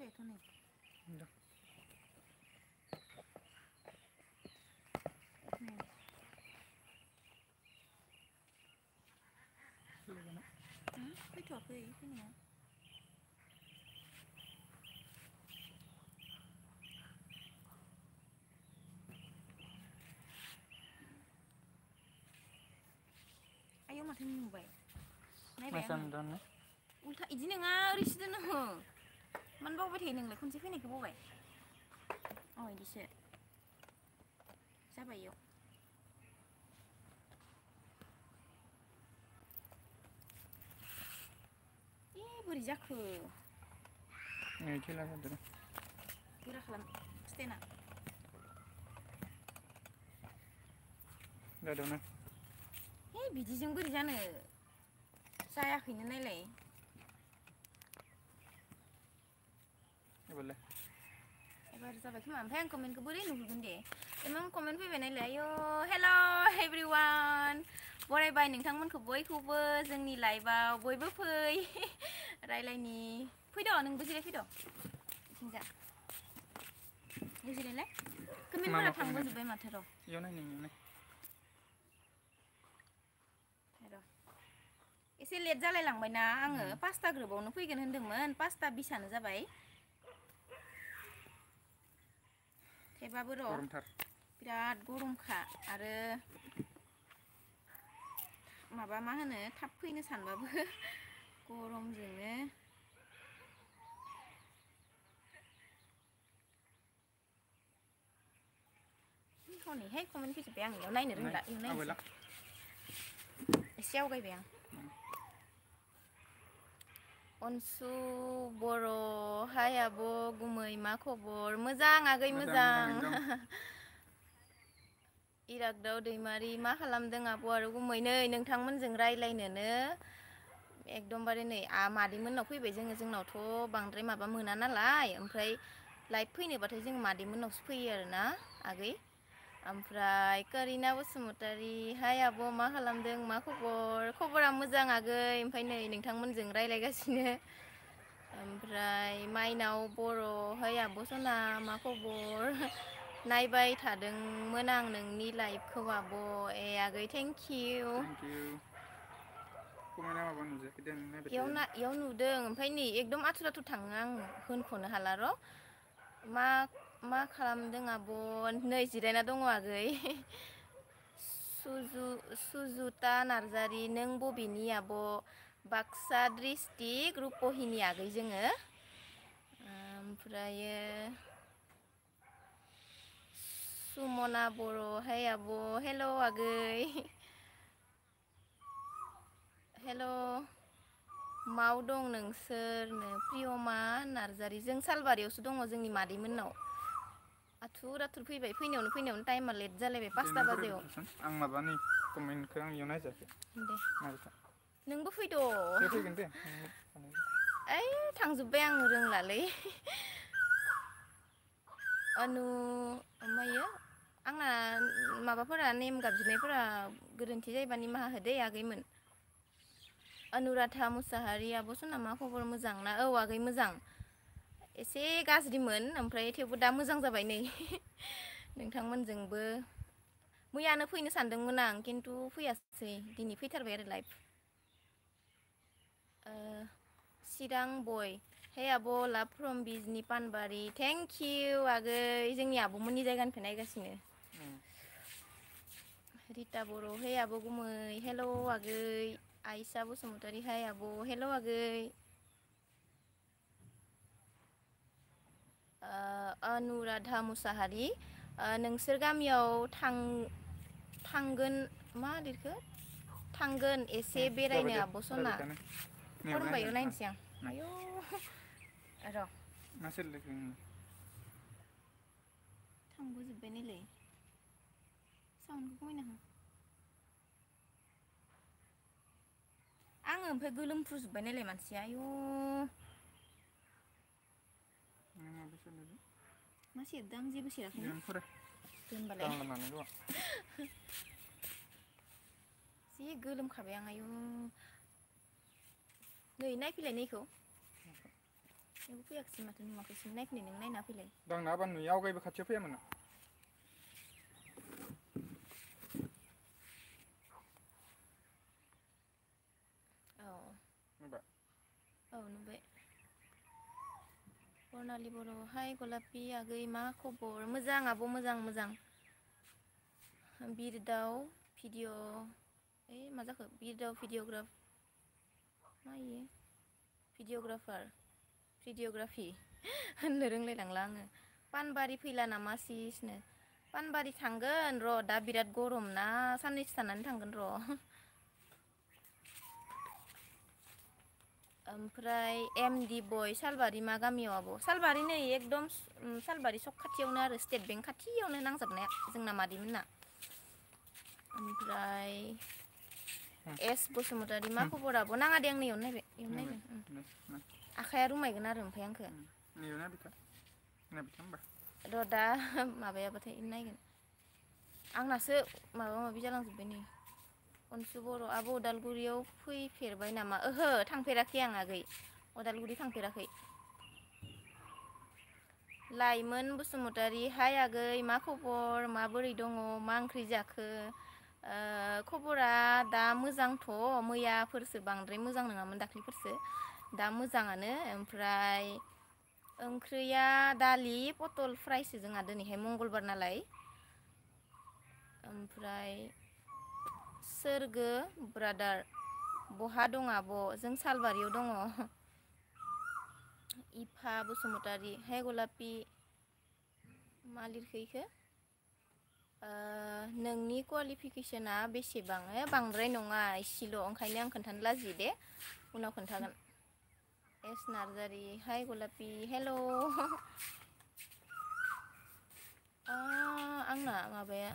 फैबायथ' नै फैथ'वाखै फैनाया आयौ माथो नुबाय नायबाय आङो उल्था इदि नङा ओरैसो दोनो मानो बावबाय थायो नोंलाय खनसे फैनायखौ बावबाय इदिसो जाबाय इयाव बोरै जाखो नै खेला जादों गोरा खालाम स्टेना जादोंना बिदिजों बोरै जानो जायाखैनो नायलाय एबार जाबाय खोमा ओमफ्राय आं कमेन्टखौ बोरै नुहुरगोन दे इमान कमेन्ट फैबाय नायलाय आयौ हेल' एभ्रिवान बरायबाय नोंथांमोनखौ बयखौबो जोंनि लाइभआव बयबो फै रायलायनि फैद' नोंबो जिरायफैद' इथिंजा जिरायलाय कमेन्टफोरा थांबोजोब्बाय माथो र' इयाव नाय एसे लेट जालाय लांबायना आङो 5टा ग्रुपआवनो फैगोन होन्दोंमोन 5:20 जाबाय थेवबाबो र' गरमथार बिराद गरमखा आरो माबा मा होनो थाब फैनो सानबाबो गरमजोंनो हनैहाय कमेन्ट फैजोब्बाय आं इयाव नायनो रोंला इयाव नायनोसै एसे आवगायबाय आं अनसु बर' हाय आब' गुमै मा खबर मोजां आगै मोजां इरागदाव दैमारि मा खालामदों आब' आरो गुमै नै नोंथांमोनजों रायज्लायनोनो एकदमबारे नै मादैमोननाव फैबाय जोंनावथ' बांद्राय माबा मोना नालाय ओमफ्राय लाइभ फैनोबाथाय जों मादैमोननावसो फैयो आरोना आगै ओमफ्राय करिना बसुमतारी हाय आब' मा खालामदों मा खबरा मोजां आगै ओमफ्राय नै नोंथांमोनजों रायज्लायगासिनो ओमफ्राय माइनाव बर' हाय आब' सना मा खबर नायबाय थादोंमोन आं नोंनि लाइभखौ आब' आगै थेंकिउ कमेन्टआ माबा नुजायाखै दे नायबाय थायो इयाव नुदों ओमफ्राय नै एकदम आथुर आथुर थाङो आं होनख'नो हाला र' मा खालामदों आब' नै जिरायना दङ आगै सुजुता नार्जारि नों बबेनि आब' बाक्सा डिस्ट्रिक्ट रुपहिनि आगै जोङो ओमफ्रायो सुमना बर' हाय आब' हेल' आगै हेल' माव दं नोंसोरनो प्रियमा नार्जारि जों सालबारियावसो दङ जोंनि मादैमोननाव आथुर फैनायावनो टाइमा लेट जालायबाय 5टा बाजियाव आं माबानि कमेन्टखौ आं इयाव नायजायाखै दे नोंबो फैद' दे फैगोन दे ओइ थांजोब्बाय आं रोंलालै अनु ओमफ्रायो आंना माबाफोरा नेम गाबज्रिनायफोरा गोरोन्थि जायोबा निमाहा होदै आगैमोन अनुराधा मुसाहारि आब' सना मा खबर मोजां ना औ आगै मोजां एसे गाज्रिमोन ओमफ्राय थेवबो दा मोजां जाबाय नै नोंथांमोनजोंबो मैयानो फैनो सानदोंमोन आं खिन्थु फैयासै दिनै फैथारबाय आरो लाइभ चिरां बय हे आब' लाभ फ्रम बिजनि पानबारि थेंकिउ आगै जोंनि आब'मोननि जायगानिफ्राय नायगासिनो रिता बर' हे आब' गुमै हेल' आगै आइसा बसुमतारी हाय आब' हेल' आगै अनुराधा मुसाहारि नोंसोर गामियाव थांगोन मा लिरखो थांगोन एसे जाबाय बेरायनो दे आब' सना रायज्लायखानो नैयाव होनबाय नायगोन नायनोसै आं आयौ र' मा सोलिदों थांबोजोब्बाय नैलै साउन्डखौ खमायना हो आङो ओमफ्राय गोलोमफ्रुजोब्बाय नायलाय मानसिया आयु मा सेरदों आं जेबो सेराखैना दोनबालाय जि गोलोमखाबाय आं आयु नै नायफैलाय नैखौ बेबो फैयाखिसै माथो नुवाखैसै नायफैलाय नों नायना फैलाय दांना बा नुयो आवगायबो खाथियाव फैयामोन औ नुबाय औ नुबाय बरनालि बर' हाय गलापि आगै मा खबर मोजां आब' मोजां मोजां बिरदाव भिडिअ ओइ मा जाखो बिरदाव भिडिअग्राफ मा इयो भिडिअग्राफि होननो रोंलायलांला आङो पानबारि फैला नामा सिसनो पानबारि थांगोन र' दा बिराद गरम ना साननैसो थानानै थांगोन र' ओमफ्राय एमडि बय सालबारि मा गामियाव आब' सालबारि नै एकदम सालबारि सक खाथियावनो आरो स्टेट बेंक खाथियावनो नांजाबनाया जोंना मादैमोनना ओमफ्राय एस बसुमतारी मा खबर आब' नाङा दे आं नैयावनो नायबाय इयावनो नायदों आखाइया रुमायगोन आरो ओमफ्राय आंखो र' दा माबायाबाथाय नायगोन आंनासो माबा माबि जालांजोब्बाय नै अनसु बर' आब' अदालगुरियाव फैफेरबाय नामा ओहो थांफेराखै आं आगै अदालगुरि थांफेराखै लाइमोन बसुमतारी हाय आगै मा खबर माबोरै दङ मा ओंख्रि जाखो खबरा दा मोजांथ' मैयाफोरसो बांद्राय मोजां नङामोन दाख्लैफोरसो दा मोजाङानो ओमफ्राय ओंख्रिया दालि पटल फ्रायसो जोंहा दिनैहाय मंगलबार नालाय ओमफ्राय सोरगो ब्रादार बहा दं आब' जों सालबारियाव दङ इफा बसुमतारी हे गलापि मा लिरखो इखो नोंनि कुवालिफिकेसना बेसेबां बांद्राय नङा इसेल' ओंखायनो आं खोन्थानो लाजियो दे उनाव खोन्थागोन एस नार्जारि हाय गलापि हेल' आंना माबाया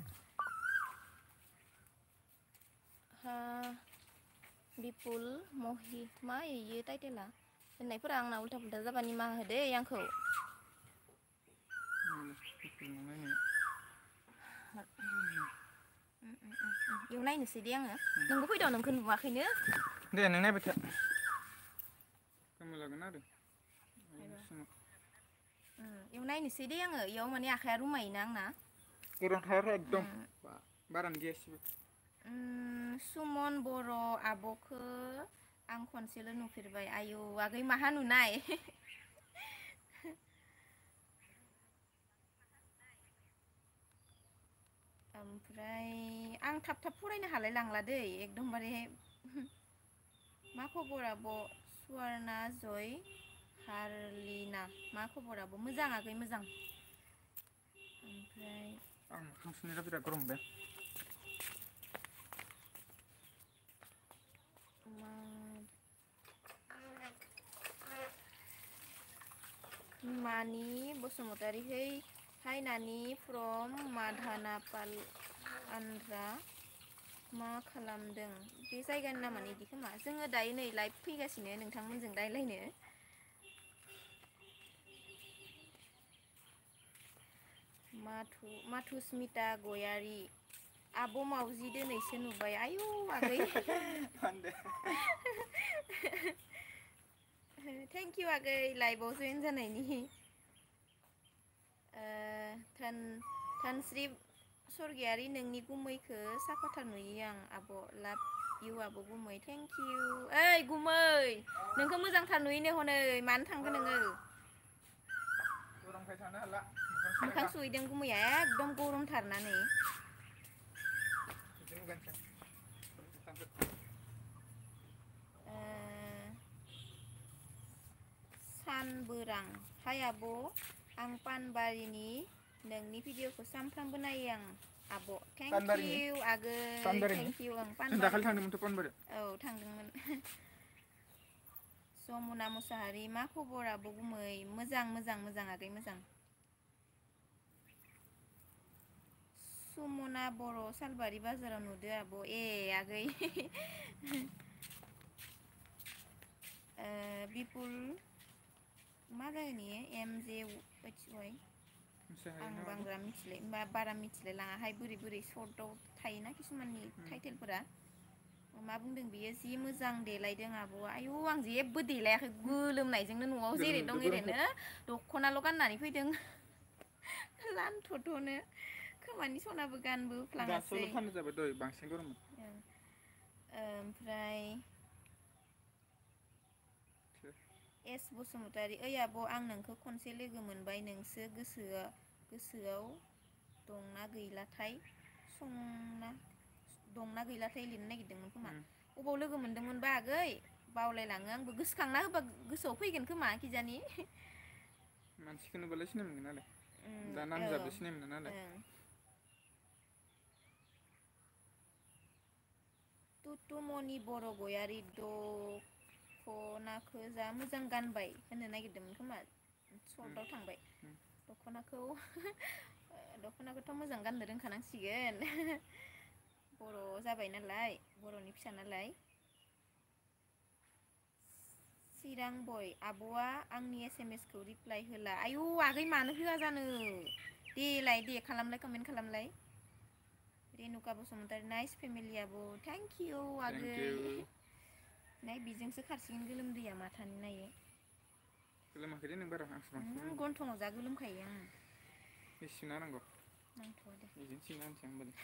बिपुल महि मा इयो टाइटेला होननायफोरा आंना उल्था पुल्था जाबा निमाहा होदे आंखौ इयाव नायनोसै दे आङो नोंबो फैद' नोंखौ नुवाखैनो दे नों नायबाय था गोमो लागोन आरो इयाव नायनोसै दे आङो इयाव माने आखाइया रुमायोना आंना गरमथार एकदम बारानो गैया एसेबो सुमन बर' आब'खौ आं खनसेल' नुफेरबाय आयौ आगै माहा नुनाय ओमफ्राय आं थाब थाब फरायनो हालाय लांला दै एकदमबारे मा खबर आब' सुवारना जय हारलिना मा खबर आब' मोजां आगै मोजां ओमफ्राय आं मोखां सुनाया बिराद गरम मोनबाय मानि बसुमतारी हाय नानि फ्रम माधानापाल आन्ध्रा मा खालामदों बे जायगानि नामानो इदि खोमा जोङो दायो नै लाइभ फैगासिनो नोंथांमोनजों रायलायनो माथुस्मिता गयारि आब' मावजि दिनैसो नुबाय आयौ आगै थेंक इउ आगै लाइभआव जइन जानायनि धोनस्रि सरगियारि नोंनि गुमैखौ साफाथार नुयो आं आब' लाभ इउ आब' गुमै थेंक इउ ओइ गुमै नोंखौ मोजांथार नुयोनो हनै मानो थांखो नोङो गरमखाय थानो हाला मोखां सुहैदों गुमैया एकदम गरमथारना नै सानबोरां हाय आब' आं पानबारिनि नोंनि भिडिअखौ सानफ्रामबो नायो आं आब' थेंक इउ आगै थेंक इउ आं दाखालि पानबारिनि थांदोंमोनथ' पानबारियाव औ थांदोंमोन जमुना मुसाहारि मा खबर आब' गुमै मोजां मोजां मोजां आगै मोजां सुमना बर' सालबारि बाजाराव नुदो आब' ए आगै बिपुल मा जागोन इयो MJY आं बांद्राय मिथिलाय बारा मिथिलाय लाङाहाय बोरै बोरै सर्टआव थायोना किसुमाननि टाइटेलफोरा मा बुंदों बियो जि मोजां देलायदों आब'आ आयु आं जेबो देलायाखै गोलोमनायजोंनो न'आव जेरै दं एरैनो दख'नाल' गाननानै फैदों लानथ'थ'नो खोमानि सनाबो गानबो फ्लाङासै दासोल' थान्दा जाबाय दहाय बांसिन गरममोन ओमफ्राय एस बसुमतारी ओइ आब' आं नोंखौ खनसे लोगो मोनबाय नोंसो गोसोआव दंना गैलाथाय लिरनो नागिरदोंमोन खोमा अबाव लोगो मोनदोंमोनबा आगै बावलायलाङो आंबो गोसोखांना होबा गोसोआव फैगोन खोमा खिजानि मानसिखौ नुबालाय सिनाय मोनगोन नालाय दा औ नामजादा सिनाय मोना नालाय तुतुमनि बर' गयारि दख'नाखौ जा मोजां गानबाय होननो नागिरदोंमोन खोमा सर्टआव थांबाय दख'नाखौथ' मोजां गाननो रोंखानांसिगोन बर' जाबाय नालाय बर'नि फिसा नालाय चिरां बय आब'आ आंनि SMS खौ रिप्लाय होला आयु आगै मानो होआ जानो दे खालामलाय कमेन्ट खालामलाय रेनुका बसुमतारी नाइस फेमिलि आब' थेंक इउ आगै नाय बिजोंसो खारसिगोन गोलोमदैया माथानि नायै गोलोमाखै दे नों बारा आंसो बांसिन गन्थङाव जा गोलोमखायो आं सिनना होनांगौ नांथ'आ दे बिदिनो सिनना होनोसै आं होमबालाय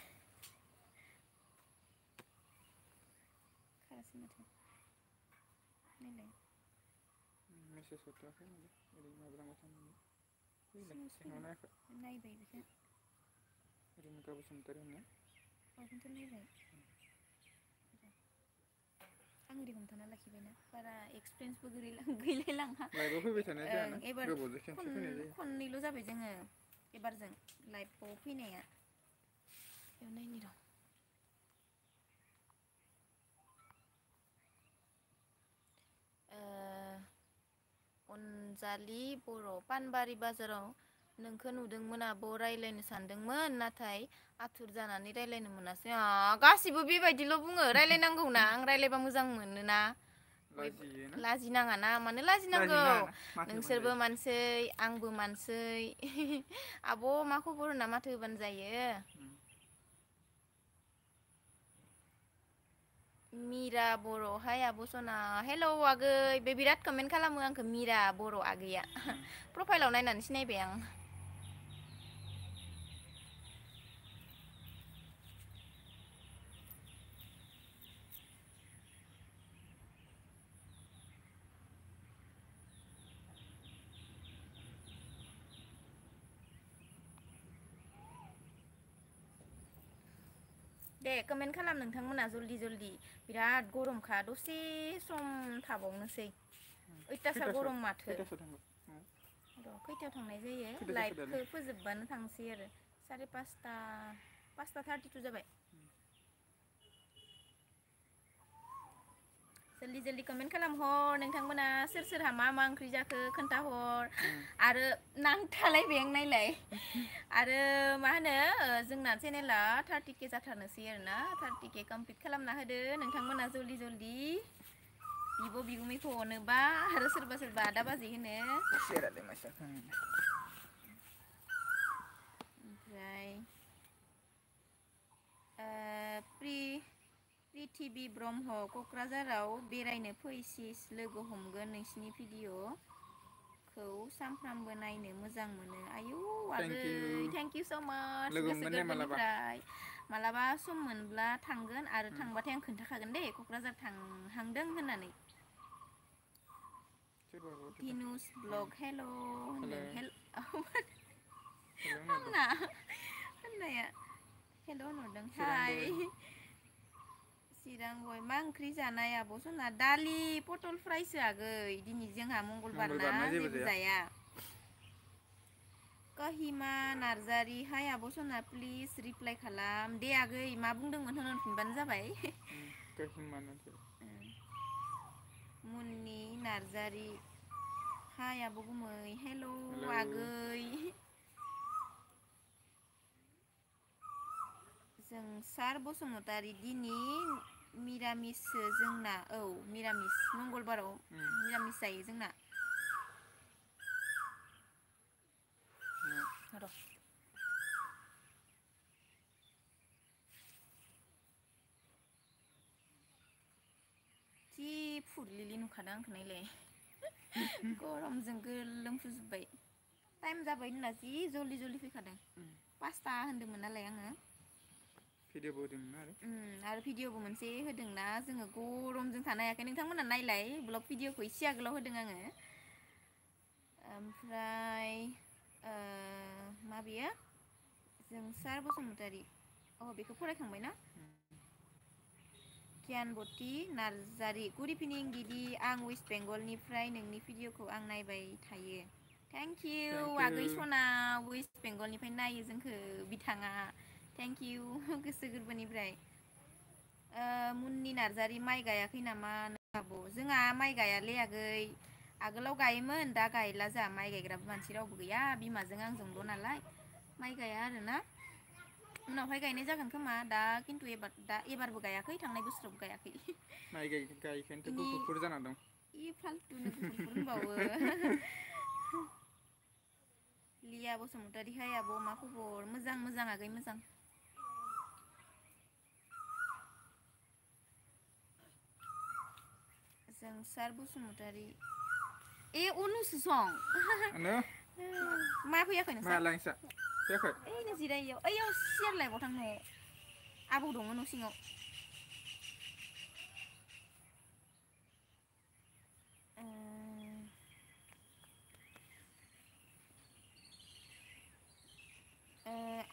खारासै माथो नायलाय मेसेज हरथ'वाखै ओरैनो माबालांबाय थानांगौ नायबाय बेखौ रेनुका बसुमतारी होननाया खिन्थु नायबाय आं ओरै हमथाना लाखिबायना बारा एक्सपिरियेन्सबो गैलायलांहा लाइभआव फैबाय थानाय जायाना एबार गोबावजों खेनसे फैनाय जायो खननैल' जाबाय जोङो एबारजों लाइभआव फैनाया बेयाव नायनि र' अनजालि बर' पानबारि बाजाराव नोंखौ नुदोंमोन आब' रायज्लायनो सानदोंमोन नाथाय आथुर जानानै रायज्लायनो मोनासै गासिबो बेबायदिल' बुङो रायज्लायनांगौना आं रायज्लायबा मोजां मोनोना लाजिनाङाना मानो लाजिनांगौ नोंसोरबो मानसै आंबो मानसै आब' मा खबर होनना माथो होबानो जायो मिरा बर' हाय आब' सना हेलौ आगै बे बिराद कमेन्ट खालामो आंखौ मिरा बर' आगैया प्रफाइलाव नायनानै सिनायबाय आं दे कमेन्ट खालाम नोंथांमोना जल्दि बिराद गरमखा दसे सम थाबावनोसै अयथासार गरम माथो र' खैथायाव थांनाय जायो लाइभखौ फोजोबबानो थांसै आरो 5:30 जाबाय जल्दि कमेन्ट खालामहर नोंथांमोना सोर सोरहा मा ओंख्रि जाखो खोन्थाहर आरो नांथालायबाय आं नायलाय आरो मा होनो जोंना चेनेला 30K जाथारनोसै आरोना 30K कमप्लिट खालामना होदो नोंथांमोना जल्दि बिब' बिगुमैखौ अनोबा आरो सोरबा आदा बाजै होनो ओमफ्राय प्रिथिबि ब्रह्म क'क्राझाराव बेरायनो फैसिस लोगो हमगोन नोंसिनि भिडिअ'खौ सानफ्रामबो नायनो मोजां मोनो आयु आगै थेंक इउ स' माच गोसो गोरबोनिफ्राय मालाबा सम मोनब्ला थांगोन आरो थांबाथाय आं खोन्थाखागोन दे क'क्राझार थांहांदों होननानै धिनुस ब्लग हेल' होननाया हेल' होनहरदों हाय चिरां बय मा ओंख्रि जानाय आब' सना दालि पटल फ्रायसो आगै दिनै जोंहा मंगलबार ना जेबो जाया कहिमा नार्जारि हाय आब' सना प्लिज रिप्लाइ खालाम दे आगै मा बुंदोंमोन होनहरफिनबानो जाबाय मुननि नार्जारि हाय आब' गुमै हेल' आगै जोंसार बसुमतारी दिनै मिरामिससो जोंना मिरामिस मंगलबाराव मिरामिस जायो जोंना र' फुरलिलि नुखादों आंखौ नायलाय गरमजों गोलोमफ्रुजोब्बाय टाइम जाबाय होनना जि जल्दि जल्दि फैखादों 5ता होन्दोंमोन नालाय आङो भिडिअ'बो होदोंमोन आरो भिडिअ'बो मोनसे होदोंना जोङो गरमजों थानो हायाखै नोंथांमोना नायलाय ब्लग भिडिअ'खौ एसे आगोलाव होदों आङो ओमफ्राय मा बेयो जोंसार बसुमतारी बेखौ फरायखांबाय ना गियानबती नार्जारी गुड इभिनिं दिदी आं वेस्ट बेंगलनिफ्राय नोंनि भिडिअ'खौ आं नायबाय थायो थेंक इउ आगै सना वेस्ट बेंगलनिफ्राय नायो जोंखौ बिथाङा थेंक इउ गोसो गोरबोनिफ्राय मुन्नि नार्जारी माइ गायाखै नामा आब' जोंहा माइ गायालै आगै आगोलाव गायोमोन दा गायला जोंहा माइ गायग्राबो मानसि रावबो गैया बिमाजों आंजोंल' नालाय माइ गाया आरोना उनावहाय गायनाय जागोन खोमा दा खिन्थु एबारबो गायाखै थांनाय बोसोरावबो गायाखै माइ गायिखायनोथ' गुफुरफोर जाना दं फाल्थुनो गुफुरफोर होनबावो लिया बसुमतारी हाय आब' मा खबर मोजां मोजां आगै मोजां जोंसार बसुमतारी अनुसो सं मा फैयाखै नोंसा लांसा फैयाखै ओइनो जिरायो ओइयाव सियार लायबाव थां न'आव आबौ दङ न' सिङाव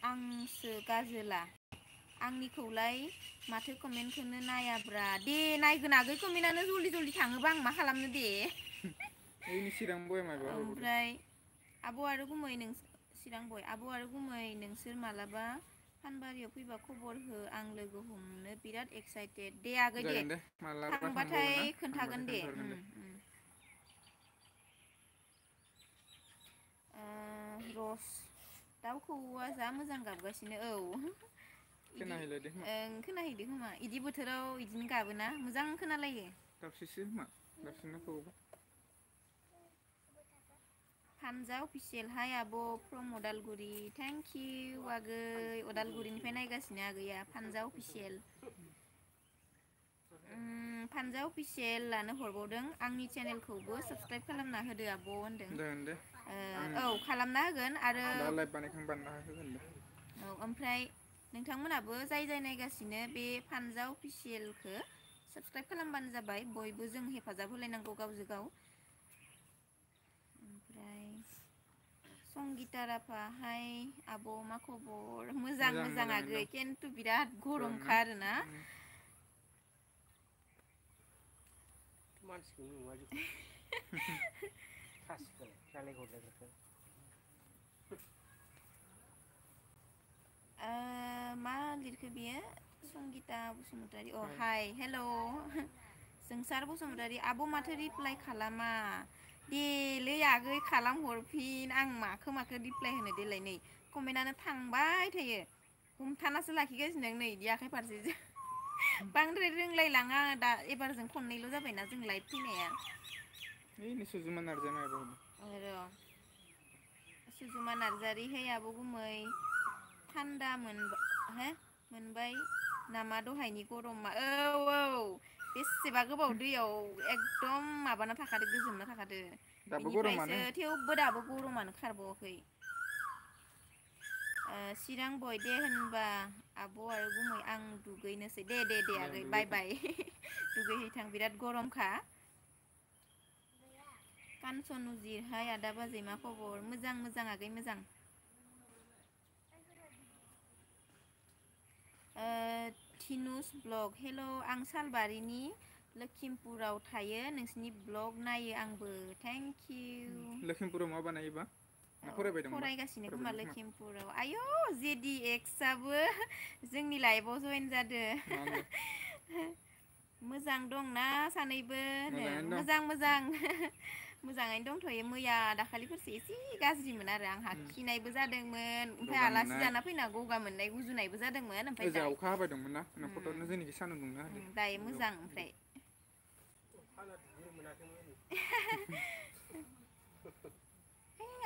आंसो गाजोला आंनिखौलाय माथो कमेन्टखौनो नायाब्रा दे नायगोन आगै कमेन्टआनो जल्दि जल्दि थाङोबा आं मा खालामनो दे ओइनि चिरां बयमा हरबावदों ओमफ्राय आब' आरो गुमै चिरां बय आब' आरो गुमै नोंसोर मालाबा फानबारियाव फैबा खबर हो आं लोगो हमनो बिराद एक्साइटेड दे आगै दे जागोन मालाबा थांबाथाय थांबावगोन ना खोन्थागोन थांबाथाय दे खोन्थाहरगोन रस दाउ खौवौआ जा मोजां गाबगासिनो इदि खोनाहैलायदो खोमा खोनाहैदो खोमा इदि बोथोराव इदिनो गाबोना मोजां खोनालायो दावस्रिसो खोमा दावस्रिना खौवौबा फानजा अफिसियेल हाय आब' फ्रम अदालगुरि थेंक इउ आगै अदालगुरिनिफ्राय नायगासिनो आगैया फानजा अफिसियेल फानजा अफिसियेलानो हरबावदों आंनि चेनेलखौबो साबसक्राइब खालामना होदो आब' होनदों जागोन दे आं खालामना होगोन आरो दा लाइभ बानायखां बानायना होगोन दे ओमफ्राय नोंथांमोनाबो जाय जाय नायगासिनो बे फानजा अफिसियेलखौ साबसक्राइब खालामबानो जाबाय बयबो जों हेफाजाब होलायनांगौ गावजों गाव ओमफ्राय संगिताराफाहाय आब' मा खबर मोजां मोजां मोजाङैनो आगै दं खिन्थु बिराद गरम ना गरमखा आरोना मानसिखौ नुवा खासिखौ जालाय हरलायफोरखौ मा लिरखो बियो संगिता बसुमतारी हाय हेल' जोंसार बसुमतारी आब' माथो रिप्लाइ खालामा देलै आगै खालाम हरफिन आं माखो रिप्लाइ होनो देलाय नै कमेन्टआनो थांबाय थायो हमथानासो लाखिगासिनो नै इदि आखाइ फारसेजों बांद्राय रोंलायलाङा दा एबारजों खननैल' जाबायना जों लाइभ फैनाया सुजुमा नार्जारि मायबा र' सुजुमा नार्जारि है आब' गुमै थान्दा मोनबाय नामा दहायनि गरमा बेसेबा गोबाव दैयाव एकदम माबाना थाखादो गोजोमना थाखादो दाबो बिनिफ्रायसो गरमानो थेवबो दाबो गरमानो खारबावाखै चिरां बय दे होनबा आब' आरो गुमै आं दुगैनोसै दे आगै बाय बाय दुगैहैथां बिराद गरमखा कानसन उजिर हाय आदा बाजै मा खबर मोजां आगै मोजां थिनुस ब्लग हेल' आं सालबारिनि लखिमपुराव थायो नोंसिनि ब्लग नायो आंबो थेंक इउ लखिमपुराव मा बानायोबा ना फरायबाय दंबा फरायगासिनो खोमा फरायबाय दं लखिमपुराव आयौ जेडि एक्सआबो जोंनि लाइफआव जयेन जादो मा होनदों मोजां दंना सानैबो मोजाङैनो मोजां मोजाङैनो दंथ'यो मैया दाखालिफोरसो एसे गाज्रिमोन आरो आंहा खिनायबो जादोंमोन दं ओमफ्राय गगा आलासि मोननाय जाना फैना गगा मोननाय गुजुनायबो जादोंमोन ओमफ्राय ओजा अखा हाबाय दंमोन ना न'खरनो जोंनिखि सान्दुं दुंना होदो दायो मोजां ओमफ्राय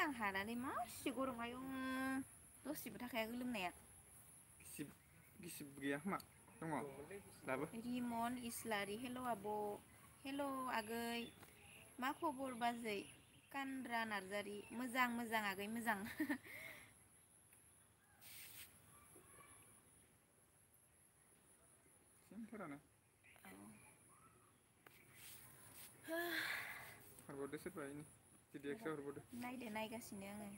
आं हानानै मासे गरम आयु दसेबो थाखाया गोलोमनाया गिसिब गैया खोमा दङ दाबो रिमन इस्लारि हेल' आब' हेल' आगै मा खबर बाजै कान्द्रा नार्जारि मोजां मोजां आगै मोजां सिमफोरानो हरबावदो सोरबा इनि GDX हरबावदो नायदो नायगासिनो आङो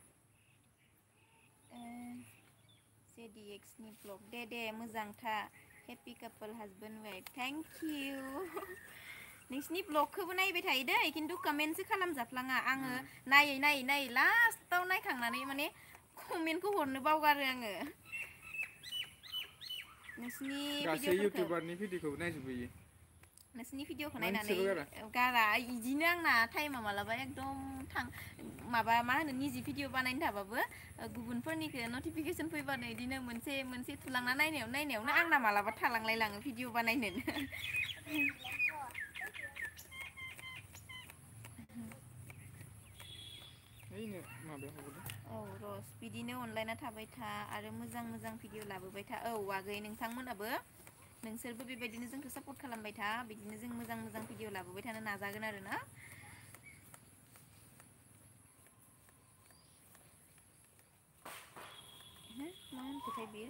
ZDX नि ब्लग दे मोजांथा happy couple husband wife thank you नोंसिनि ब्लगखौबो नायबाय थायो दै खिन्थु कमेन्टसो खालामजाफ्लाङा आङो नायै लास्टाव नायखांनानै माने कमेन्टखौ हरनो बावगारो आङो नोंसिनि गासै भिडिअफोरखौ इउटिउबारनि भिडिअखौबो नायजोबो इयो नोंसिनि भिडिअखौ नायनानै मोनसेबो गारा इदिनो आंना टाइमा मालाबा एकदम माबा मा होनो निजि भिडिअ बानायनो थाबाबो गुबुनफोरनिखौ नटिफिकेसन फैबानो इदिनो मोनसे थुलांना नायनायावनो आंना मालाबा थालांलायलाङो भिडिअ बानायनोनो ओइनो माबायाव हरबावदो औ रस बिदिनो अनलाइना थाबाय था आरो मोजां भिडिअ लाबोबाय था औ आगै नोंथांमोनाबो नोंसोरबो बेबायदिनो जोंखौ सापर्ट खालामबाय था बिदिनो जों मोजां भिडिअ लाबोबाय थानो नाजागोन आरो ना मा होनखोथाय बियो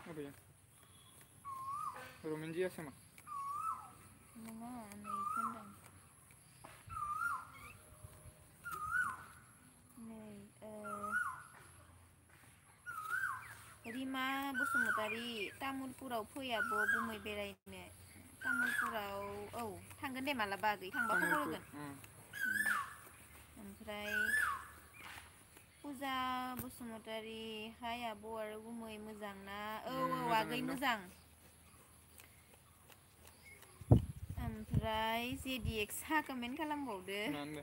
अबेया रमेन्जि आसामा नङा नैखौ होनदां रिमा बसुमतारी तामुलपुराव फै आब' गुमै बेरायनो तामुलपुराव औ थांगोन दे मालाबा आगै थांबा खबर तामुलपुर होगोन ओमफ्राय फुजा बसुमतारी हाय आब' आरो गुमै मोजां ना औ आगै मोजाङानो मोजां ओमफ्राय ZDX कमेन्ट खालामबावदो दं मानो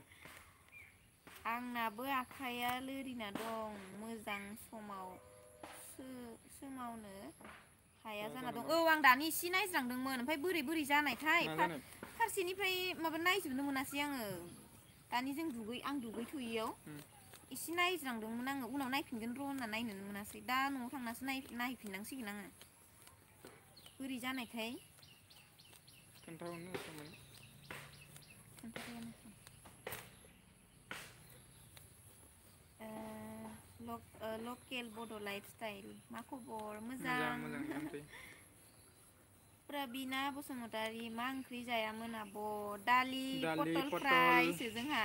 आंनाबो आखाइया लोरिना दं मोजां सोमावनो हाया जाना दं औ आं दानि इसे नायज्रांदोंमोन ओमफ्राय बोरै जानायथाय मा जानाय फारसेनिफ्राय माबा नायजोबनो मोनासै आङो दानि आं दुगैथ'यैयाव इसे नायज्रांदोंमोन आङो उनाव नायफिनगोन र' होनना नायनोनो मोनासै दा न'आव थांनासो नायफिननांसिगोन आङो बोरै जानायथाय खोन्थाहरनो हागौमोन लकेल बड' लाइफ स्टाइल मा खबर मोजाङैनो मोजां दंथ'यो प्रबिना बसुमतारी मा ओंख्रि जायामोन आब' दालि पटल फ्रायसो जोंहा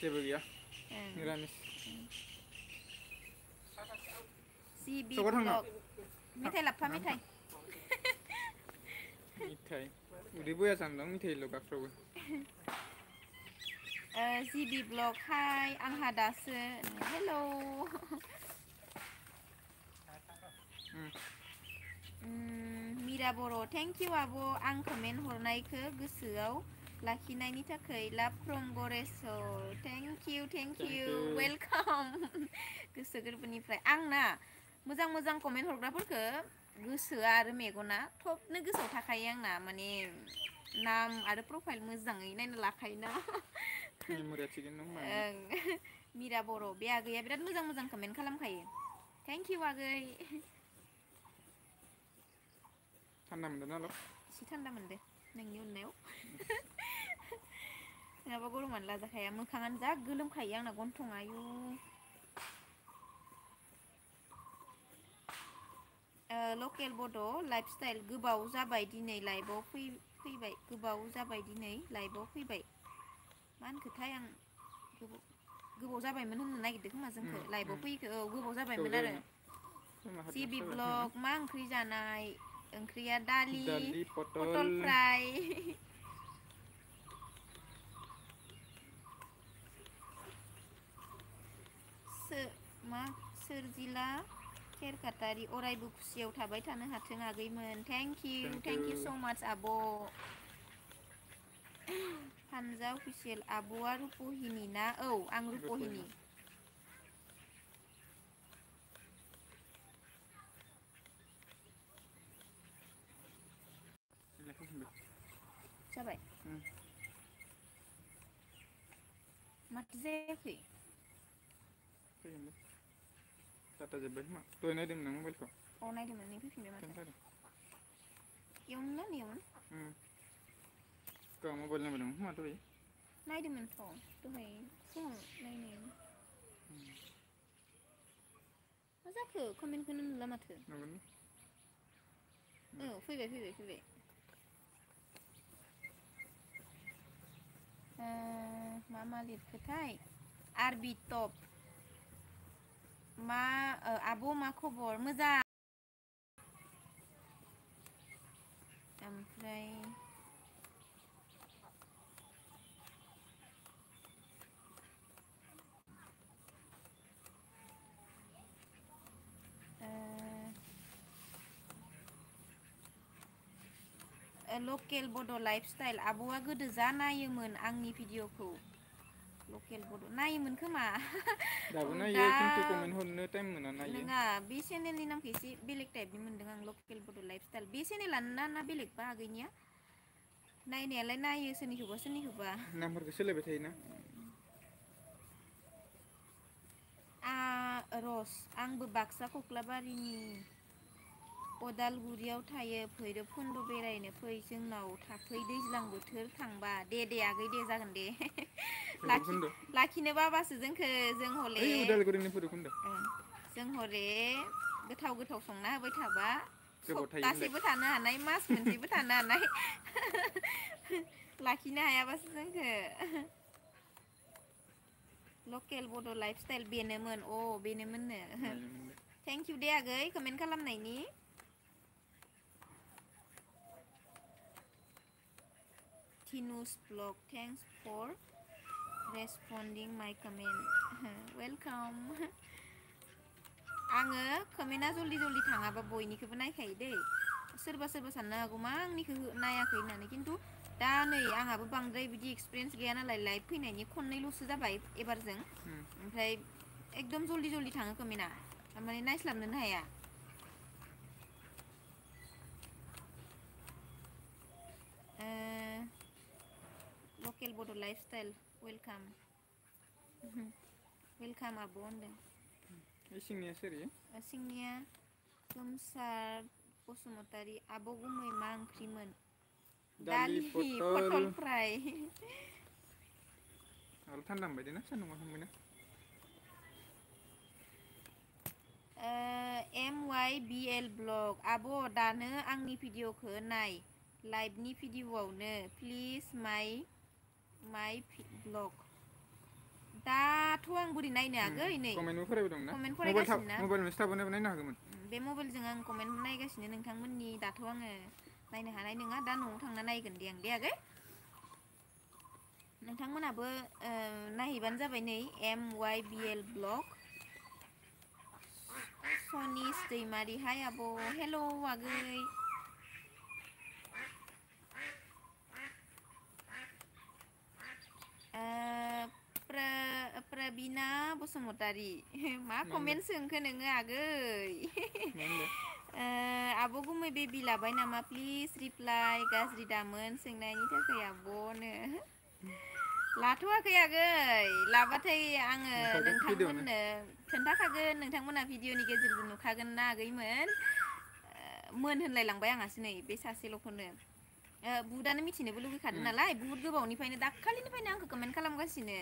जेबो गैया निरामिस CB सकआव थांनो ब्लग मेथाइ लाबफा मेथाइ मिथाइ उदै बया जाना दं मिथाइल' गाफ्रावो CB ब्लग हाय आंहा दासो हेल' मिरा बर' थेंक इउ आब' आं कमेन्ट हरनायखौ गोसोआव लाखिनायनि थाखाय लाभ from Goreswar thank you welcome गोसो गोरबोनिफ्राय आंना मोजां कमेन्ट हरग्राफोरखौ गोसोआ आरो मेगना थबनो गोसोआव थाखायो आंना माने नाम आरो प्रफाइल मोजाङै नायना लाखायोना मेम'रिया थिगैनो दं होनबा मिरा बर' बे आगैया बिराद मोजां कमेन्ट खालामखायो थेंक इउ आगै थान्दा मोनदों ना ल' एसे थान्दा मोनदो नोंनि अननायाव नङाबा गरमानो लाजाखाया मोखाङानो जा गोलोमखायो आंना गन्थङा आयु लकेल बड' लाइफ स्टाइल गोबाव जाबाय दिनै लाइभआव फैबाय गोबाव जाबाय दिनै लाइभआव फैबाय मा होनखोथाय आं गोबाव जाबायमोन होननो नागिरदों खोमा जोंखौ लाइभआव फैखो औ गोबाव जाबायमोन आरो CB ब्लग मा ओंख्रि जानाय ओंख्रिया दालि पटल फ्राय सोरजिला खेरखातारि अरायबो खुसियाव थाबाय थानो हाथों आगैमोन थेंक इउ स' माच आब' हानजा अफिसियेल आब'आ रुपहिनि ना औ आं रुपहिनि जाबाय माथो जायाखै डाटा जोब्बाय खोमा दहाय नायदोंमोन नों मबाइलखौ नायदोंमोन नै फैफिनबाय माथो इयावनो ना नैयावनो ก็मबाइल नाम्बार दं खोमा दहाय नायदोंमोनथ' दहाय फुङाव नायनाय मा जाखो कमेन्टखौनो नुला माथो फैबाय मा लिरखोथाय आरबि टप मा आब' मा खबर मोजां ओमफ्राय लकेल बड' लाइफस्टाइल आब'आ गोदो जा नायोमोन आंनि भिडिअखौ लकेल बड' नायोमोन खोमा दाबो नायो खिन्थु कमेन्ट हरनो टाइम मोना नायो नङा बे चेनेलनि नामखौ एसे बेलेग टाइपनि मोनदों आं लकेल बड' लाइफस्टाइल बे चेनेलानो ना बेलेगबा आगैनिया नायनायालाय नायो सोरनिखौबा नामफोरखौ सोलायबाय थायोना रस आंबो बाक्सा कक्लाबारिनि अदालगुरियाव थायो भैरबकुन्द बेरायनो फै जोंनाव थाफै दैज्लां बोथोर थांबा दे आगै दे जागोन दे लाखिनो बाबासो जोंखो जों हले ओइ उदालगुरिनि भैरबकुन्द जों हले गोथाव संना होबाय थाबा गोबाव थायो होनलाय सप्तासेबो थानो हानाय मास मोनसेबो थानो हानाय लाखिनो हायाबासो जोंखो लकेल बड' लाइफस्टाइल बेनोमोननो थेंक इउ दे आगै कमेन्ट खालामनायनि थिनुस ब्लग थेंक्स फर रेसपन्डिं माइ कमेन्ट वेलकाम आङो कमेन्टआ जल्दि थाङाबा बयनिखौबो नायखायो दै सोरबा साननो हागौ मा आंनिखौ नायाखै होननानै खिन्थु दा नै आंहाबो बांद्राय बिदि एक्सपिरियेन्स गैया नालाय लाइभ फैनायनि खननैल'सो जाबाय एबारजों ओमफ्राय एकदम जल्दि थाङो कमेन्टआ माने नायस्लाबनोनो हाया लकेल बड' लाइफस्टाइल वेलकाम आब' होनदों सिंनिया गोमसार बसुमतारी आब' गुमै मा ओंख्रिमोन दालि पटल फ्राय आरो थान्दा मोनबाय ना सान्दुंआ थांबायना MYBL ब्लग आब' दानो आंनि भिडिअखौ नाय लाइभनि भिडिअआवनो प्लिज माइ ब्लग दाथ' आं बोरै नायनो आगै नै कमेन्टबो फरायबाय दं ना कमेन्ट फरायगासिनो ना मबाइल मोनसे थाबोनायबो नायनो हागौमोन बे मबाइलजों आं कमेन्ट नायगासिनो नोंथांमोननि दाथ' आङो नायनो हानाय नङा दा न'आव थांना नायगोन दे आं दे आगै नोंथांमोनाबो नायहैबानो जाबाय नै MYBL ब्लग सनिस दैमारि हाय आब' हेल' आगै प्रबिना बसुमतारी मा कमेन्ट सोंखो नोङो आगै आब' गुमै बेबि लाबाय नामा प्लिज रिप्लाइ गाज्रि दामोन सोंनायनि थाखाय आब'नो लाथ'वाखै आगै लाबाथाय आङो नोंथांमोननो खोन्थाखागोन नोंथांमोना भिडिअनि गेजेरजों नुखागोन ना आगैमोन होनलायलांबाय आंहासो नै बे सासेल'खौनो बुहुदानो मिथिनोबो लुगैखादों नालाय बुहुद गोबावनिफ्रायनो दाखालिनिफ्रायनो आंखौ कमेन्ट खालामगासिनो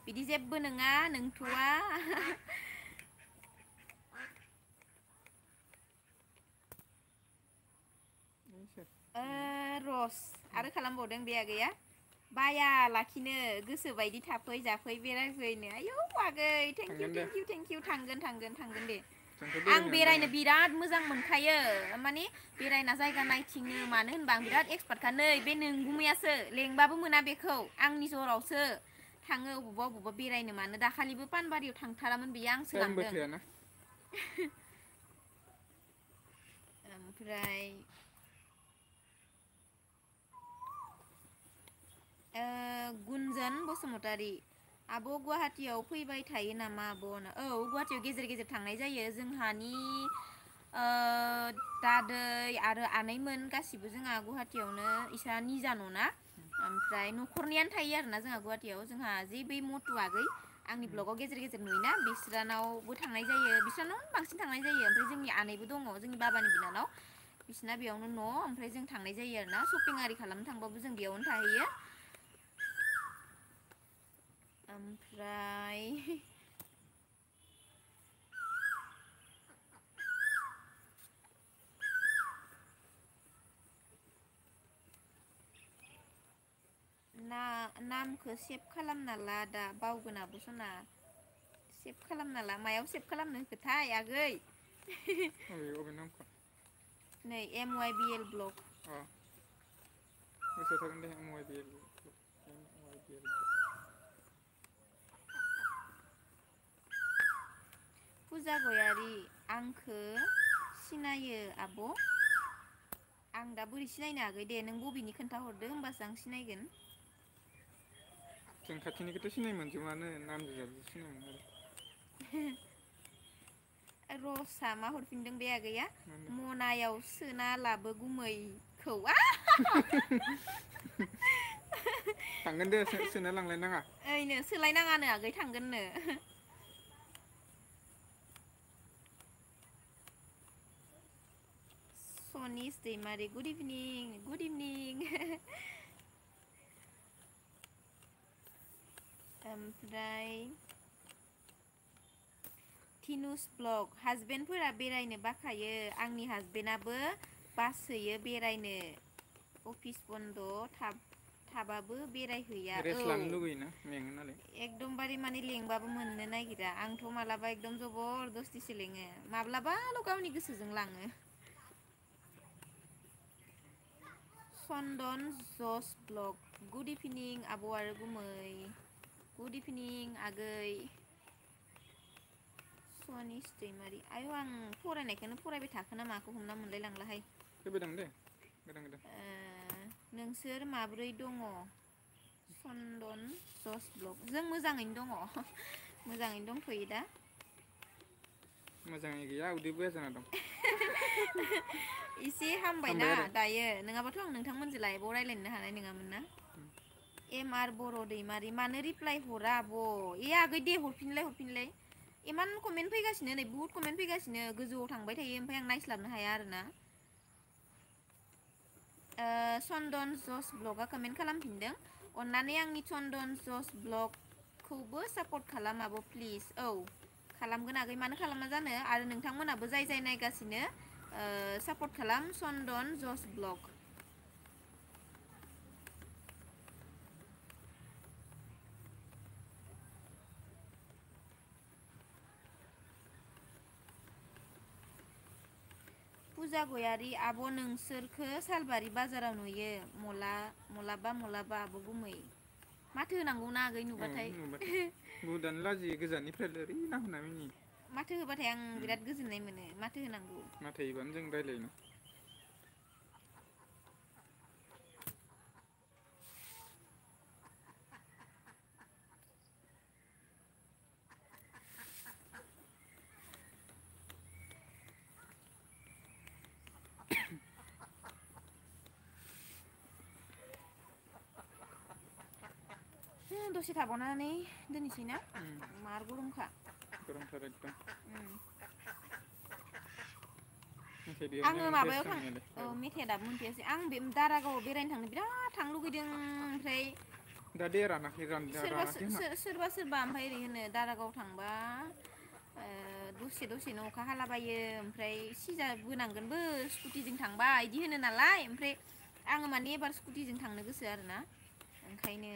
बिदि जेबो नङा नोंथ'वा रस आरो खालामबावदों बे आगैया बाया लाखिनो गोसो बायदि थाफै जाफै बेरायफैनो आयौ आगै थेंक इउ थांगोन दे आं बेरायनो बिराद मोजां मोनखायो माने बेरायना जायगा नायथिंनो मानो होनबा आं बिराद एक्सपार्टखा नै बे नोंगुमैयासो लेंबाबो मोना बेखौ आंनि जरावसो थाङो अबावबा बेरायनो मानो दाखालिबो पानबारियाव थांथारामोन बेयो आंसो लांदों ओमफ्राय गुन्जन बसुमतारी आब' गुवाहाटियाव फैबाय थायो नामा आब'नो औ गुवाहाटियाव गेजेर गेजेर थांनाय जायो जोंहानि दादै आरो आनैमोन गासिबो जोंहा गुवाहाटियावनो इसा निजा न'ना ओमफ्राय न'खरनियानो थायो आरोना जोंहा गुवाहाटियाव जोंहा जे बै मटु आगै आंनि ब्लगाव गेजेर गेजेर नुयोना बिस्रानावबो थांनाय जायो बिस्रानाव बांसिन थांनाय जायो ओमफ्राय जोंनि आनैबो दङ जोंनि बाबानि बिनानाव बिसिना बेयावनो न' ओमफ्राय जों थांनाय जायो आरो ना शपिं आरि खालामनो थांबाबो जों बेयावनो थाहैयो ओमफ्राय नामखौ सेभ खालामना ला दा बावगोन आब' सना सेभ खालामना ला मायाव सेभ खालामनो होखोथाय आगै अबे नामखौ नै MYBL ब्लग गोसोआव थागोन दे MYBL फुजा गयारि आंखो सिनायो आब' आं दा बोरै सिनायनो आगै दे नों बबेनि खोन्थाहरदो होमबासो आं सिनायगोन जों खाथिनिखौथ' सिनाय मोनजोबानो नामजों सिनाय मोनो रसा मा हरफिनदों बे आगैया माने मनायाव सोना लाबो गुमैखौ थांगोन दे सोना लांलायनाङा ओइनो सोलायनाङानो आगै थांगोननो सनिस दैमारि गुड इभिनिं ओमफ्राय थिनुस ब्लग हाजबेन्डफोरा बेरायनो बाखायो आंनि हाजबेन्डआबो बासोयो बेरायनो अफिस बन्द थाबाबो बेरायहैया रेस्ट लानो लुगैयोना मेङो नालाय एकदमबारे माने लेंबाबो मोननो नागिरा आंथ' मालाबा एकदम जबरदस्तिसो लेङो माब्लाबाल' गावनि गोसोजों लाङो चन्दन जस ब्लग गुड इभिनिं आब' आरो गुमै गुड इभिनिं आगै सनिस दैमारि आयौ आं फरायनायखौनो फरायबाय थाखोना माखौ हमना मोनलाय लांलाहाय फैबायदां दे गोदान नोंसोर माब्रै दङ चन्दन जस ब्लग जों मोजाङैनो दङ मोजाङैनो दंथ'यो दा मोजाङै गैया उदै बया जाना दं एसे हामबायना हामबाय आरो दायो नङाबाथ' आं नोंथांमोनजों लाइभआव रायलायनो हानाय नङामोन ना MR बर' दैमारि मानो रिप्लाय हरा आब' आगै दे हरफिनलाय इमान कमेन्ट फैगासिनो नै बुहुत कमेन्ट फैगासिनो गोजौआव थांबाय थायो ओमफ्राय आं नायस्लाबनो हाया आरोना चन्दन जस ब्लगआ कमेन्ट खालामफिनदों अन्नानै आंनि चन्दन जस ब्लगखौबो सापर्ट खालाम आब' प्लिज औ खालामगोन आगै मानो खालामा जानो आरो नोंथांमोनाबो जाय नायगासिनो सापर्ट खालाम चन्दन जस ब्लग फुजा गयारि आब' नोंसोरखो सालबारि बाजाराव नुयो मलाबा आब' गुमै माथो होनांगौना आगै नुबाथाय बुहुदानो लाजियो गोजाननिफ्राय ओरै नाहरना मिनियो माथो होबाथाय आं बिराद गोजोननाय मोनो माथो होनांगौ माथो होबानो जों रायलायोना दसे थाबावनानै दोननोसै ना मार गरमखा गरमथार एकदम आङो माबायाव मेथाइया दाबो मोनफैयासै आं बे दारागावआव बेरायनो थांनो बिराद थांनो लुगैदों ओमफ्राय दा दे रानाखै खोमा सोरबा ओमफ्राय ओरै होनो दारागाव थांबा दसेनो अखा हालाबायो ओमफ्राय सिजाबोनांगोनबो स्कुटिजों थांबा इदि होनो नालाय ओमफ्राय आङो माने एबार स्कुटिजों थांनो गोसो आरोना ओंखायनो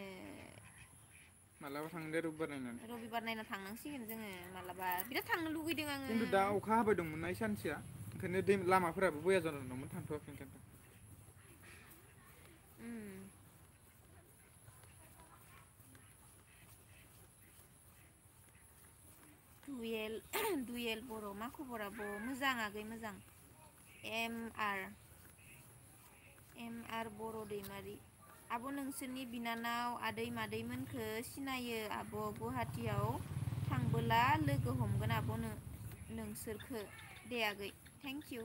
मालाबा थांनो दे रबिबार नायना थांनांसिगोन जोङो मालाबा बिराद थांनो लुगैदों आङो खिन्थु दा अखा हाबाय दंमोनना सानसेया ओंखायनो लामाफोराबो बया जानानै दंमोन थांथ'वाखै ओंखायनोथ' दुयेल बर' मा खबर आब' मोजां आगै मोजां एम आर बर' दैमारि आब' नोंसोरनि बिनानाव आदै मादैमोनखो सिनायो आब' गुवाहाटियाव थांबोला लोगो हमगोन आब' नोंसोरखो दे आगै thank you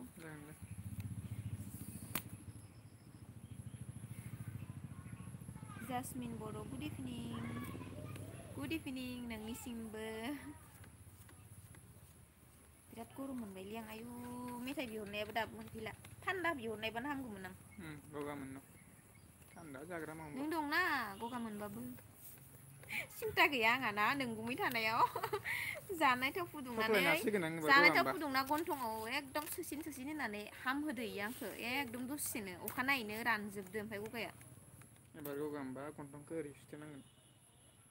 Jasmine Boro' good evening नोंनिसिमबो बिराद गरम मोनबायलै आं आयु मेथाइ बिहरनायाबो दाबो मोनफैला थान्दा बिहरनायबानो हामगौमोन आं गगा मोननो थान्दा जाग्रा मावो नों दंना गगा मोनबाबो सिन्था गैया आंहा ना नोंगुमै थानायाव जानाय थाव फुदुंनानै थख्लायनांसिगोन आं एबार जानाय गगा थाव मोनबा फुदुंना गन्थङाव एकदम सोसिन होननानै हामहोदो इयो आंखो एकदम दसेनो अखानायैनो रानजोबदो ओमफ्राय गगाया एबार गगा मोनबा गन्थंखौ ओरै सुथेनांगोन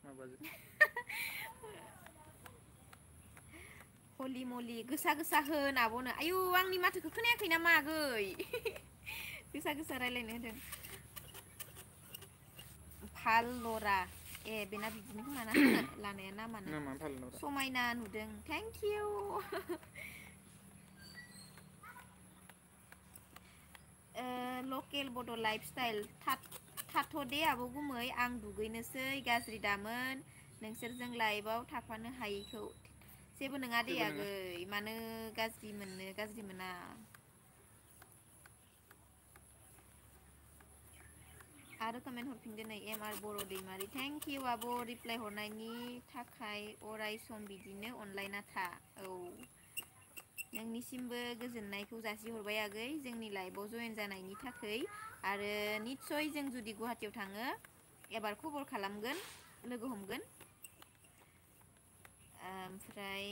माबाजों हलि मलि गोसा गोसा होन आब'नो आयु आंनि माथोखौ खोनायाखै नामा आगै गोसा गोसा रायलायनो होदों भालरा ए बेना बिदिनो खोमाना लानाया नामानो नामा भालनरा समायना नुदों थेंक इउ लकेल बड' लाइफ स्टाइल थाथ'दे आब' गुमै आं दुगैनोसै गाज्रि दामोन नोंसोरजों लाइभआव थाफानो हायैखौ जेबो नङा दे आगै मानो गाज्रि मोना आरो कमेन्ट हरफिनदो नै एम आर बर' दैमारि थेंक इउ आब' रिप्लाइ हरनायनि थाखाय अराय सम बिदिनो अनलायना था औ नोंनिसिमबो गोजोननायखौ जासिहरबाय आगै जोंनि लाइभआव जयेन जानायनि थाखाय आरो निस्सय जों जुदि गुवाहाटियाव थाङो एबार खबर खालामगोन लोगो हमगोन ओमफ्राय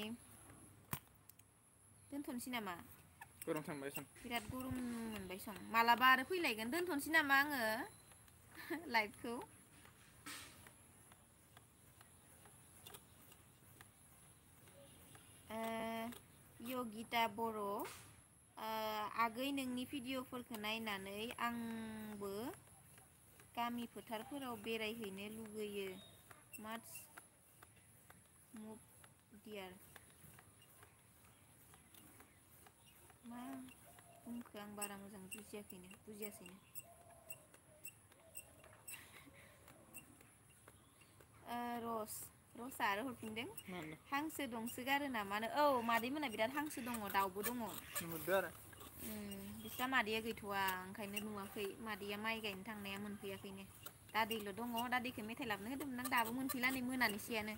दोनथ'नोसै नामा गरम थांबाय सन बिराद गरम मोनबाय सं मालाबा आरो फैलायगोन दोनथ'नोसै नामा आङो लाइभखौ यगिता बर' आगै नोंनि भिडिअफोरखौ नायनानै आंबो गामि फोथारफोराव बेरायहैनो लुगैयो माथ्स मुभ डियार मा बुंखो आं बारा मोजां बुजियासैनो रसा आरो हरफिनदों हांसो दंसोगारो नामानो औ मादै मोना बिराद हांसो दङ दाउबो दङ नुहुरदो आरो बिस्रा मादैया गैथ'वा ओंखायनो नुवाखै मादैया माइ गायनो थांनाया मोनफैयाखैनो दादैल' दङ दादैखौ मेथाइ लाबोनो होदोंमोन आं दाबो मोनफैला नै मोनानोसैयानो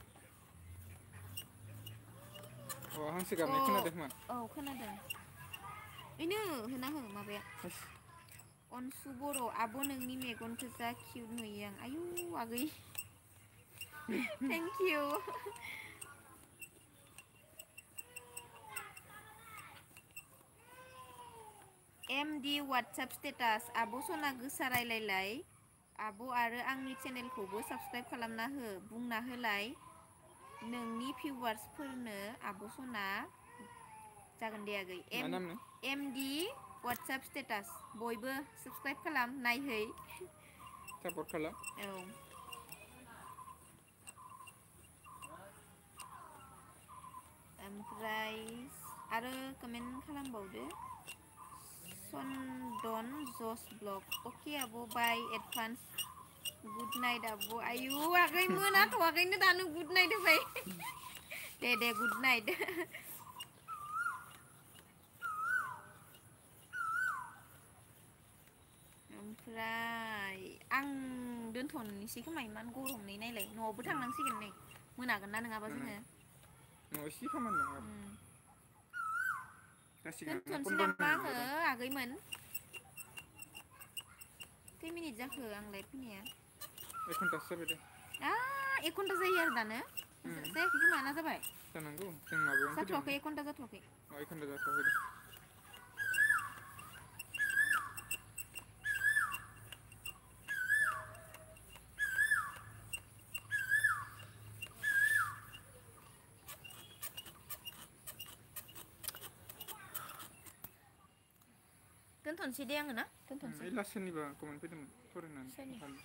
हांसो गाबनाय खोनादों खोमा औ खोनादों बेनो होना हो माबाया अनसु बर' आब' नोंनि मेगनखौ जा किउट नुयो आं आयु आगै thank U MD WhatsApp status आब' सना गोसा रायलायलाय आब' आरो आंनि चेनेलखौबो साबसक्राइब खालामना हो बुंना होलाय नोंनि भिउवार्सफोरनो आब' सना जागोन दे आगै मा नामनो एमडि वाट्सएप स्टेटास बयबो साबसक्राइब खालाम नायहै सापर्ट खालाम औ ओमफ्राय आरो कमेन्ट खालामबावदो सन्दन जस ब्लग अके आब' बाय एडभान्स गुड नाइट आब' आयु आगै मोनाथ'वाखैनो दानो गुड नाइट होबाय दे गुड नाइट ओमफ्राय आं दोनथ'नोसै खोमा इमान गरमनै नायलाय न'आवबो थांनांसिगोन नै मोनागोन ना नङाबा जोङो न'आव एसे खामानि दं आरो जासिगोन दोनथ'नोसै 15 नामा मिनिट आङो दं आगैमोन खै मिनिट जाखो आं लाइभ फैनाया 1 घन्टासो जाबाय दे 1 घन्टा जायो आरो दानो जायाखै खोमा ना जाबाय जानांगौ जों माबायावनो जाथ'वाखै फैदोंमोन 1 घन्टा जाथ'वाखै 1 घन्टा जाथ'वाखै दे दोनथ'नोसै दे आङो ना दोनथ'नोसै लास्ट सोरनिबा कमेन्ट फैदोंमोन सोरनि फरायनानै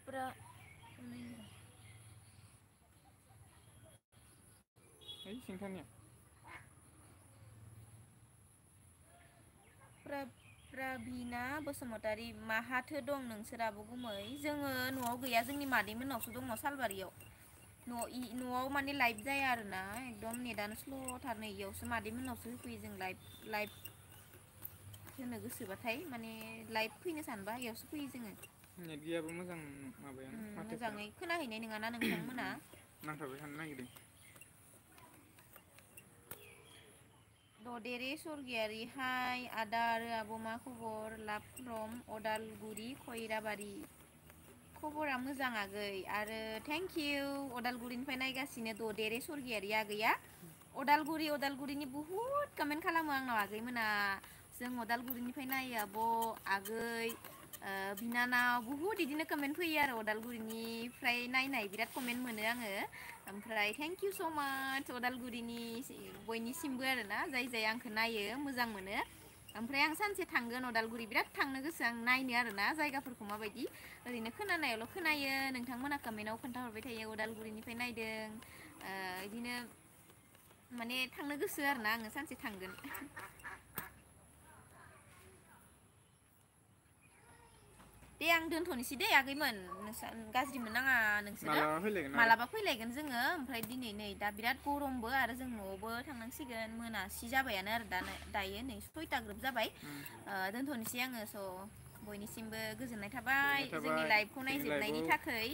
पुरा ओइ सिंथानिया प्रबिना बसुमतारी माहाथो दं नोंसोर आब' गुमै जोङो न'आव गैया जोंनि मादै मोननावसो दङ सालबारियाव न'आव माने लाइभ जाया आरोना एकदम नेटानो स्ल'थार नै इयावसो मादै मोननावसो होफैयो जों लाइभ होनो गोसोबाथाय माने लाइभ फैनो सानबा इयावसो फैयो जोङो नेट गैयाबो मोजां माबायानो माथोफ्रा मोजाङै खोनाहैनाय नङाना नोंथांमोना नांथाबबाय थानो नागिरदों ददेरे सरगियारि हाय आदा आरो आब' मा खबर लाभ फ्रम अदालगुरि खैराबारि खबरा मोजां आगै आरो थेंक इउ अदालगुरिनिफ्राय नायगासिनो ददेरे सरगियारि आगैया अदालगुरिनि बुहुत कमेन्ट खालामो आंनाव आगै मोना जों अदालगुरिनिफ्राय नायो आब' आगै बिनानाव बुहुत बिदिनो कमेन्ट फैयो आरो अदालगुरिनिफ्राय नायनाय बिराद कमेन्ट मोनो आङो ओमफ्राय थेंक इउ स' माच अदालगुरिनि बयनिसिमबो आरोना जाय आंखौ नायो मोजां मोनो ओमफ्राय आं सानसे थांगोन अदालगुरि बिराद थांनो गोसो आं नायनो आरोना जायगाफोरखौ माबायदि ओरैनो खोनानायावल' खोनायो नोंथांमोना कमेन्टआव खोन्थाहरबाय थायो अदालगुरिनिफ्राय नायदों बिदिनो माने थांनो गोसो आरोना आङो सानसे थांगोन दे आं दोनथ'नोसै दे आगैमोन नोंसोर गाज्रि मोननाङा नोंसोरो मालाबा फैलायगोन जोङो ओमफ्राय दिनै नै दा बिराद गरमबो आरो जों न'आवबो थांनांसिगोन मोनासि जाबायानो आरो दायो नै 6ता ग्रोब जाबाय दोनथ'नोसै आङो स' बयनिसिमबो गोजोननाय थाबाय जोंनि लाइभखौ नायजोबनायनि थाखाय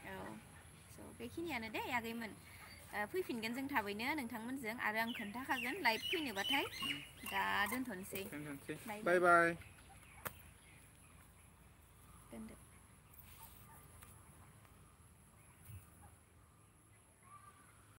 औ स' बेखिनियानो दे आगैमोन फैफिनगोन जों थाबैनो नोंथांमोनजों आरो आं खोन्थाखागोन लाइभ फैनोबाथाय दा दोनथ'नोसै बाय बाय दोनदो